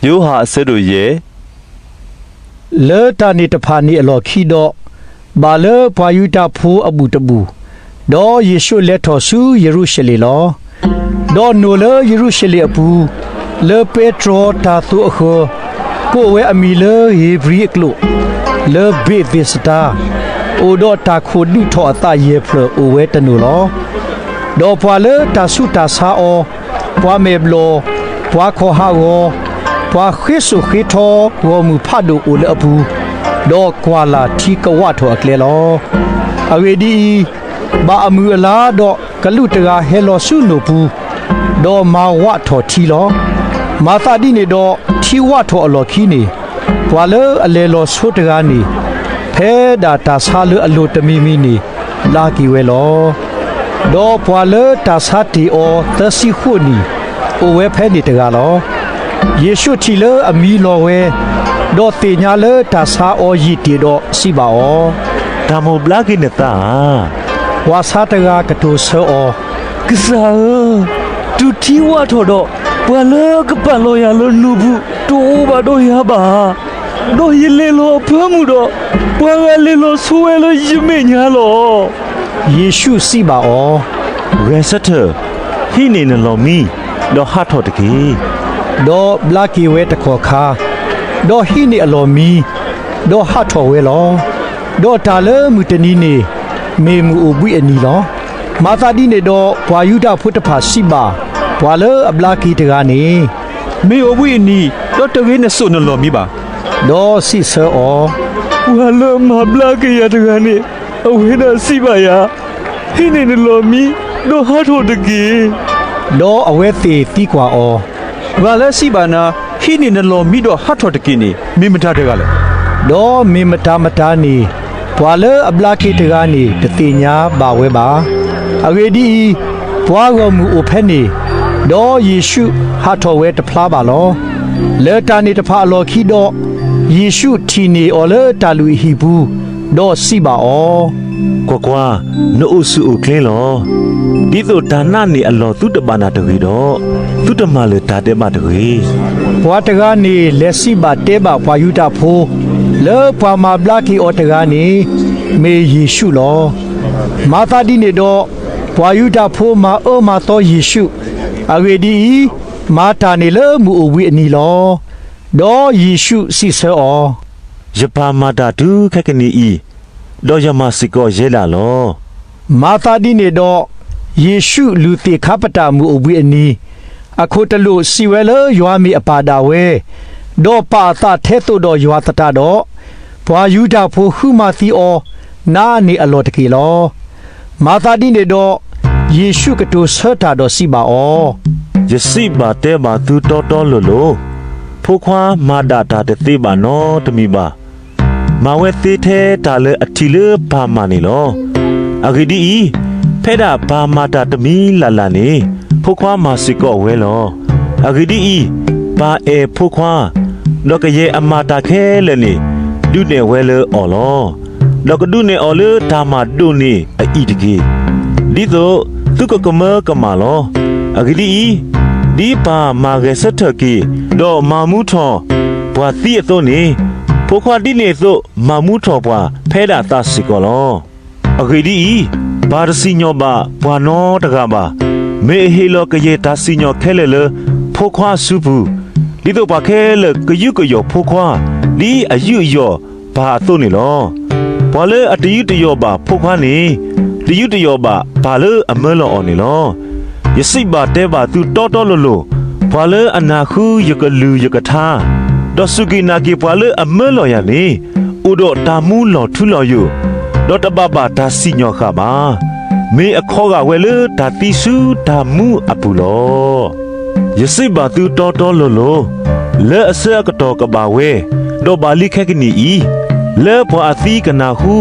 ယိၤဟၣ်အဆၢဒိၣ်ယဲၢ်. လၢတၢ်န့ၣ်တဖၣ်န့ၣ်အလီၢ်ခံဒီး, ဘၣ်လၢပှၤယူဒၤဖိအဘူၣ်တဘူၣ်, ဒီးယ့ၣ်ၡူးလဲၤထီၣ်ဆူယရူၤၡလ့ၣ်လီၤ. ဒီးနိၣ်လၢယရူၤၡလ့ၣ်အပူၤ, လၢပဲတြီတၤသိၤအဃၢၤ, ကိးဝဲအမံၤလၢဧ့ၤဘြံၤအကျိာ်, လၢဘ့းသ့းစတါ, အိၣ်ဒီးတၢ်ခိၣ်ဒုးထီၣ်အသးယဲၢ်ဖျၢၣ်အိၣ်ဝဲတနိၣ်လီၤ. ဒီးပှၤလၢတၢ်ဆူးတၢ်ဆါအီၤ, ပှၤမဲာ်ဘျီၣ်, ပှၤခီၣ်ဟးဂီၤ, ပှၤဃ့စိာ်ဃ့ထီဂီၢ်မုၢ်ဖးဒိၣ်အိၣ်လၢအပူၤ, ဒီးကွၢ်လၢ်ထံကဝးထီၣ်အကျဲလီၤ. အဂ့ၢ်ဒ်အံၤ, ဘၣ်အမုၢ်အလါဒီးကလူးတဂၤဟဲလီၤဆူနိၣ်ပူၤ, ဒီးမၤဝးထီၣ်ထံလီၤ. မၤသးဒ်န့ၣ်ဒီးထံဝးထီၣ်အလီၢ်ခံန့ၣ်, ပှၤလၢအလဲၤလီၤဆိတဂၤန့ၣ်, ဖဲဒၣ်တၢ်ဆါလၢအလိၤတမံၤမံၤန့ၣ် ဘျါက့ၤဝဲလီၤ. ဒီးပှၤလၢတၢ်ဆါတ့ၢ်အီၤသၢဆံဃိးနံၣ်, အိၣ်ဝဲဖဲန့ၣ်တဂၤလီၤ. ယ့ၣ်ၡူးထံၣ်လၢအမံလီၤဝဲ, ဒီးသ့ၣ်ညါလၢတၢ်ဆါအီၤယံာ်တ့ၢ်ဒီးစံးဘၣ်အီၤ, တၢ်မိၣ်ဘျါက့ၤနသးဧါ. ပှၤဆါတဂၤကတိၤဆၢအီၤ, ကစၢ်ဧၢ, တုၤထံဝးထီၣ်ဒီး, ပှၤလၢကပာ်လီၤယၤလၢနိၣ်ပူၤတအိၣ်ဘၣ်ဒီးယၤဘၣ်ဧါ. ဒီးယလဲၤလီၤအဖၢမုၢ်ဒီး, ပှၤဂၤလဲၤလီၤဆိဝဲလၢယမဲာ်ညါလီၤ. ယ့ၣ်ၡူးစံးဘၣ်အီၤ, ဂဲၤဆၢထၢၣ်, ဟံးန့ၢ်နလီၢ်မံ, ဒီးဟးထီၣ်တက့ၢ်. ဒီးဘျါက့ၤဝဲတကီၢ်ခါ, ဒီးဟံးန့ၢ်အလီၢ်မံ, ဒီးဟးထီၣ်ဝဲလီၤ. ဒီးတၢ်လၢမုၢ်တနံၤန့ၣ်, မ့ၢ်မုၢ်အိၣ်ဘှံးအနံၤလီၤ. မၤသးဒ်န့ၣ်ဒီး, ပှၤယူဒၤဖိတဖၣ်စံးဘၣ်ပှၤလၢအဘျါက့ၤတဂၤန့ၣ်, မ့ၢ်အိၣ်ဘှံးအနံၤ, ဒီးတဂ့ၤနစိာ်နလီၢ်မံဘၣ်. ဒီးစံးဆၢအီၤ, ပှၤလၢအမၤဘျါက့ၤယၤတဂၤန့ၣ်, အဝဲဒၣ်စံးဘၣ်ယၤ, ဟံးန့ၢ်နလီၢ်မံ, ဒီးဟးထီၣ်တက့ၢ်. ဒီးအဝဲသ့ၣ်သံကွၢ်အီၤ, ပှၤလၢစံးဘၣ်နၤ, ဟံးန့ၢ်နလီၢ်မံဒီးဟးထီၣ်တက့ၢ်န့ၣ်, မ့ၢ်မတၤတဂၤလဲၣ်. ဒီးမ့ၢ်မတၤမတၤန့ၣ်, ပှၤလၢအဘျါက့ၤတဂၤန့ၣ် တသ့ၣ်ညါဘၣ်ဝဲဘၣ်. အဂ့ၢ်ဒ်အံၤ, ပှၤဂီၢ်မုၢ်အိၣ်ဖဲန့ၣ်, ဒီးယ့ၣ်ၡူးဟးထီၣ်ဝဲတဖျါဘၣ်လီၤ. လၢတၢ်န့ၣ်တဖၣ်အလီၢ်ခံဒီး, ယ့ၣ်ၡူးထံၣ်န့ၢ်အီၤလၢတၢ်လုၢ်ဟံၣ်ပူၤ, ဒီးစံးဘၣ်အီၤ, ကွၢ်ကွၢ်, နအိၣ်ဆူၣ်အိၣ်ချ့လီၤ. ဒ်သိးတၢ်နာ်န့ၢ်အလီၢ်သုတဘၣ်နၢ်တဂ့ၤဒီး, သုတမၤလၢၤတၢ်ဒဲးဘးတဂ့ၤ. ပှၤတဂၤန့ၣ်လဲၤစံးဘၣ်တဲဘၣ်ပှၤယူဒၤဖိ, လၢပှၤမၤဘျါက့ၤအီၤတဂၤန့ၣ်, မ့ၢ်ယ့ၣ်ၡူးလီၤ. မၤသးဒ်န့ၣ်ဒီး, ပှၤယူဒၤဖိမၤအၢမၤသီယ့ၣ်ၡူး, အဂ့ၢ်ဒ်အံၤ, မၤတၢ်န့ၣ်လၢမုၢ်အိၣ်ဘှံးအနံၤလီၤ. ဒီးယ့ၣ်ၡူးစံးဆၢအီၤ, ယပၢ်မၤတၢ်တုၤခဲကနံၣ်အံၤ, ဒီးယမၤစ့ၢ်ကီးယဲဒၣ်လီၤ. မၤသးဒ်န့ၣ်ဒီး, ယ့ၣ်ၡူးလူၤသ့ၣ်ခါပတာ်မုၢ်အိၣ်ဘှံးအနံၤ, အခိၣ်တလိာ်စံးဝဲလၢယွၤမ့ၢ်အပၢ်ဒၣ်ဝဲ, ဒီးပာ်အသးထဲသိးဒီးယွၤသတးဒီး, ပှၤယူဒၤဖိဃုမၤသံအီၤ, နါန့ၢ်အလီၢ်တက့ၢ်လီၤ. မၤသးဒ်န့ၣ်ဒီး, ယ့ၣ်ၡူးကတိၤဆၢတၢ်ဒီးစံးဘၣ်အီၤ, ယစံးဘၣ်တဲဘၣ်သုတီတီလိၤလိၤ, ဖိခွါမၤဒၣ်တၢ်တသ့ဘၣ်နီတမံၤဘၣ်. မၤဝဲသ့ထဲတၢ်လၢအထံၣ်လၢပၢ်မၤန့ၣ်လီၤ. အဂ့ၢ်ဒ်အံၤ, ဖဲဒၣ်ပၢ်မၤတၢ်တမံၤလၢ်လၢ်န့ၣ်, ဖိခွါမၤစ့ၢ်ကီးဝဲလီၤ. အဂ့ၢ်ဒ်အံၤ, ပၢ်အဲၣ်ဖိခွါ, ဒီးကယဲၢ်အမၤတၢ်ခဲလၢာ်န့ၣ်, ဒုးနဲၣ်ဝဲလၢအီၤလီၤ. ဒီးကဒုးနဲၣ်အီၤလၢတၢ်မၤဒိၣ်န့ၢ်အအံၤတက့ၢ်, ဒ်သိးသုကကမၢကမၣ်လီၤ. အဂ့ၢ်ဒ်အံၤ, ဒ်ပၢ်မၤဂဲၤဆၢထၢၣ်က့ၤ, ဒီးမၤမူထီၣ်ပှၤသံအသိးန့ၣ်, ဖိခွါဒ်န့ၣ်အသိးမၤမူထီၣ်ပှၤဖဲဒၣ်သးစ့ၢ်ကီးလီၤ. အဂ့ၢ်ဒ်အံၤ, ပၢ်တစံၣ်ညီၣ်ဘၣ်ပှၤနီတဂၤဘၣ်. မ့ၢ်အဟ့ၣ်လီၤကယဲၢ်တၢ်စံၣ်ညီၣ်ခဲလၢာ်လၢဖိခွါအစုပူၤ, ဒ်သိးပှၤခဲလၢာ်ကယူးကယီၣ်ဖိခွါ, ဒ်အယူးယီၣ်ပၢ်အသိးန့ၣ်လီၤ. ပှၤလၢအတယူးတယီၣ်ဘၣ်ဖိခွါန့ၣ်, တယူးတယီၣ်ဘၣ်ပၢ်လၢအမၢလီၤအီၤန့ၣ်လီၤ. ယစံးဘၣ်တဲဘၣ်သုတီတီလိၤလိၤ, ပှၤလၢအနၢ်ဟူယကလုၢ်ယကထါ, ဒီးစူၢ်က့ၤနာ်က့ၤပှၤလၢအမၢလီၤယၤန့ၣ်, အိၣ်ဒီးတၢ်မူလီၤထူလီၤယိာ်, ဒီးတဘၣ်ဘၣ်တၢ်စံၣ်ညီၣ်ဃာ်ဘၣ်. မ့ၢ်အခီဂာ်ဝဲလၢတၢ်သံဆူတၢ်မူအပူၤလီၤ. ယစံးဘၣ်သုတီတီလိၤလိၤ, လၢအဆၢအကတီၢ်ကဘၣ်ဝဲ, ဒီးဘၣ်လံခဲကနံၣ်အံၤ, လၢပှၤအသံကနၢ်ဟူ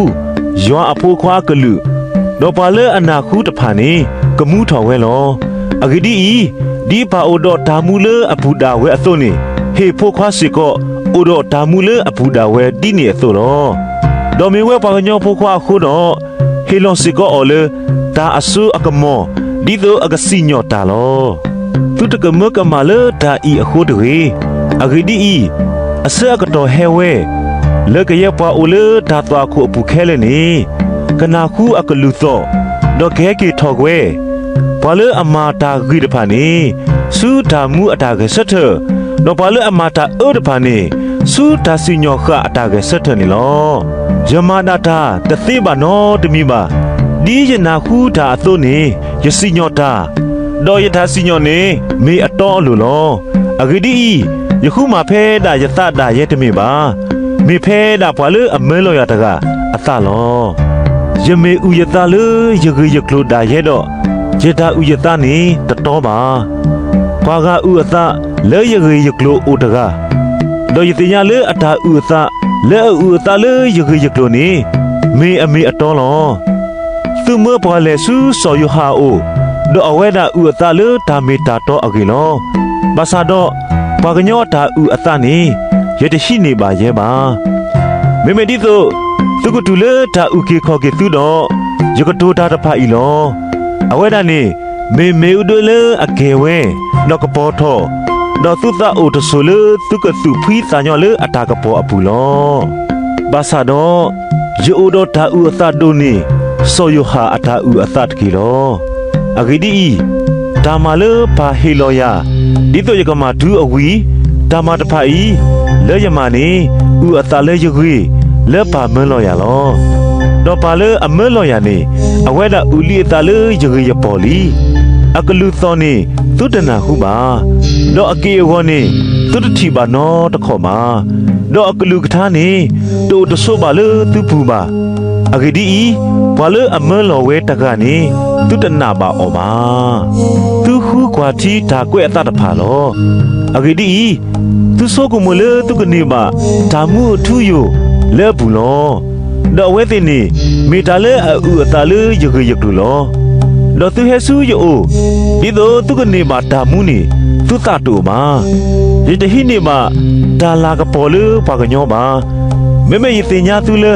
ယွၤအဖိခွါအကလုၢ်, ဒီးပှၤလၢအနၢ်ဟူတဖၣ်န့ၣ် ကမူထီၣ်ဝဲလီၤ. အဂ့ၢ်ဒ်အံၤ, ဒ်ပၢ်အိၣ်ဒီးတၢ်မူလၢအပူၤဒၣ်ဝဲအသိးန့ၣ်, ဟ့ၣ်ဖိခွါစ့ၢ်ကီး အိၣ်ဒီးတၢ်မူလၢအပူၤဒၣ်ဝဲဒ်န့ၣ်အသိးလီၤ. ဒီးမ့ၢ်ဝဲပှၤကညီဖိခွါအဃိဒီး, ဟ့ၣ်လီၤစ့ၢ်ကီးအီၤလၢတၢ်အစိအကမီၤ, ဒ်သိးအကစံၣ်ညီၣ်တၢ်လီၤ. သုတကမၢကမၣ်လၢတၢ်အံၤအဃိတဂ့ၤ. အဂ့ၢ်ဒ်အံၤ, အဆၢအကတီၢ်ဟဲဝဲ, လၢကယဲၢ်ပှၤအိၣ်လၢတၢ်သွၣ်ခိၣ်အပူၤခဲလၢာ်န့ၣ်, ကနၢ်ဟူအကလုၢ်သီၣ်, ဒီးကဟဲက့ၤထီၣ်ကွဲ, ပှၤလၢအမၤတၢ်ဂ့ၤတဖၣ်န့ၣ်, ဆူတၢ်မူအတၢ်ဂဲၤဆၢထၢၣ်, ဒီးပှၤလၢအမၤတၢ်အၢတဖၣ်န့ၣ်, ဆူတၢ်စံၣ်ညီၣ်ဃာ်အတၢ်ဂဲၤဆၢထၢၣ်န့ၣ်လီၤ. ယမၤဒၣ်တၢ်တသ့ဘၣ်နီတမံၤဘၣ်. ဒ်ယနၢ်ဟူတၢ်အသိးန့ၣ်, ယစံၣ်ညီၣ်တၢ်, ဒီးယတၢ်စံၣ်ညီၣ်န့ၣ် မ့ၢ်အတီအလိၤလီၤ. အဂ့ၢ်ဒ်အံၤ, ယဃုမၤဖဲဒၣ်ယသးဒၣ်ယဲတမ့ၢ်ဘၣ်, မ့ၢ်ဖဲဒၣ်ပှၤလၢအမၢလီၤယၤတဂၤအသးလီၤ. ယမ့ၢ်အုၣ်ယသးလၢယဂ့ၢ်ယကျိၤဒၣ်ယဲဒီး, ယတၢ်အုၣ်ယသးန့ၣ်တတီဘၣ်. ပှၤဂၤအုၣ်အသးလၢယဂ့ၢ်ယကျိၤအိၣ်တဂၤ, ဒီးယသ့ၣ်ညါလၢအတၢ်အုၣ်အသးလၢအအုၣ်အသးလၢယဂ့ၢ်ယကျိၤန့ၣ်, မ့ၢ်အမ့ၢ်အတီလီၤ. သုမၢပှၤလဲၤဆူစီၤယိၤဟၣ်အအိၣ်, ဒီးအဝဲဒၣ်အုၣ်အသးလၢတၢ်မ့ၢ်တၢ်တီအဂ့ၢ်လီၤ. ဘၣ်ဆၣ်ဒီး, ပှၤကညီတၢ်အုၣ်အသးန့ၣ်, ယတဟံးန့ၢ်ဘၣ်ယဲဘၣ်. မ့မ့ၢ်ဒ်သိးသုကတူၢ်လၢတၢ်အုၣ်က့ၤခီၣ်က့ၤသုဒီး, ယကတိၤတၢ်တဖၣ်အံၤလီၤ. အဝဲဒၣ်န့ၣ်, မ့ၢ်မ့ၣ်အူဒၢလၢအကဲၤဝဲ, ဒီးကပီၤထီၣ်, ဒီးသုသးအိၣ်တဆိးလၢသုကသူၣ်ဖှံသးညီလၢအတၢ်ကပီၤအပူၤလီၤ. ဘၣ်ဆၣ်ဒီး, ယအိၣ်ဒီးတၢ်အုၣ်အသးဒိၣ်န့ၢ် စီၤယိၤဟၣ်အတၢ်အုၣ်အသးတက့ၢ်လီၤ. အဂ့ၢ်ဒ်အံၤ, တၢ်မၤလၢပၢ်ဟ့ၣ်လီၤယၤ, ဒ်သိးယကမၤတုၤအဝံၤ, တၢ်မၤတဖၣ်အံၤ, လၢယမၤန့ၣ်, အုၣ်အသးလၢယဂ့ၢ်, လၢပၢ်မၢလီၤယၤလီၤ. ဒီးပၢ်လၢအမၢလီၤယၤန့ၣ်, အဝဲဒၣ်အုၣ်လံအသးလၢယဂ့ၢ်ယပီၢ်လံ. အကလုၢ်သီၣ်န့ၣ်သုတနၢ်ဟူဘၣ်, ဒီးအက့ၢ်အဂီၤန့ၣ်သုတထံၣ်ဘၣ်နီတခီၣ်ဘၣ်. ဒီးအကလုၢ်ကထါန့ၣ်, တအိၣ်တဆိးဘၣ်လၢသုပူၤဘၣ်. အဂ့ၢ်ဒ်အံၤ, ပှၤလၢအမၢလီၤဝဲတဂၤန့ၣ်, သုတနာ်ဘၣ်အီၤဘၣ်. သုဃုကွၢ်ထံတၢ်ကွဲးအသးတဖၣ်လီၤ. အဂ့ၢ်ဒ်အံၤ, သုဆိကမိၣ်လၢသုကန့ၢ်ဘၣ်တၢ်မူအထူအယိာ်လၢအပူၤလီၤ. ဒီးအဝဲသ့ၣ်န့ၣ်, မ့ၢ်တၢ်လၢအအုၣ်အသးလၢယဂ့ၢ်ယကျိၤလီၤ. ဒီးသုဟဲဆူယအိၣ်, ဒ်သိးသုကန့ၢ်ဘၣ်တၢ်မူန့ၣ်, သုသးတအိၣ်ဘၣ်. ယတဟံးန့ၢ်ဘၣ်တၢ်လၤကပီၤလၢပှၤကညီဘၣ်. မ့မ့ၢ်ယသ့ၣ်ညါသုလၢ,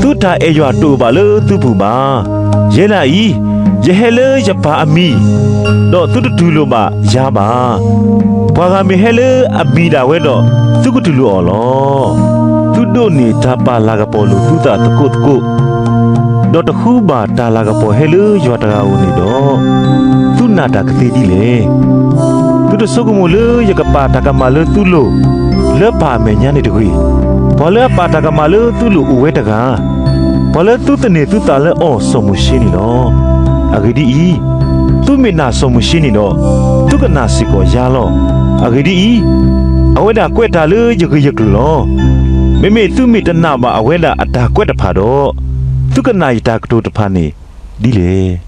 သုတၢ်အဲၣ်ယွၤတအိၣ်ဘၣ်လၢသုပူၤဘၣ်. ယဲဒၣ်အံၤ, ယဟဲလၢယပၢ်အမံၤ, ဒီးသုတတူၢ်လိာ်ဘၣ်ယၤဘၣ်. ပှၤဂၤမ့ၢ်ဟဲလၢအမံၤဒၣ်ဝဲဒီး, သုကတူၢ်လိာ်အီၤလီၤ. သုဒိးန့ၢ်တၢ်ပာ်လၤကပီၤလိာ်သုသးသကိးသကိး, ဒီးတဃုဘၣ်တၢ်လၤကပီၤဟဲလၢယွၤတဂၤဧိၤန့ၣ်ဒီး, သုနာ်တၢ်ကသ့ဒ်လဲၣ်. သုတဆိကမိၣ်လၢယကပာ်တၢ်ကမၣ်လၢသုလိၤ, လၢပၢ်အမဲာ်ညါန့ၣ်တဂ့ၤ. ပှၤလၢအပာ်တၢ်ကမၣ်လၢသုလိၤအိၣ်ဝဲတဂၤ, ပှၤလၢသုသန့ၤသုသးလၢအီၤစီၤမိၤၡ့န့ၣ်လီၤ. အဂ့ၢ်ဒ်အံၤ, သုမ့ၢ်နာ်စီၤမိၤၡ့န့ၣ်ဒီး, သုကနာ်စ့ၢ်ကီးယၤလီၤ. အဂ့ၢ်ဒ်အံၤ, အဝဲဒၣ်ကွဲးတၢ်လၢယဂ့ၢ်ယကျိၤလီၤ. မ့မ့ၢ်သုမ့ၢ်တနာ်ဘၣ်အဝဲဒၣ်အတၢ်ကွဲးတဖၣ်ဒီး, သုကနာ်ယတၢ်ကတိၤတဖၣ်န့ၣ်ဒ်လဲၣ်.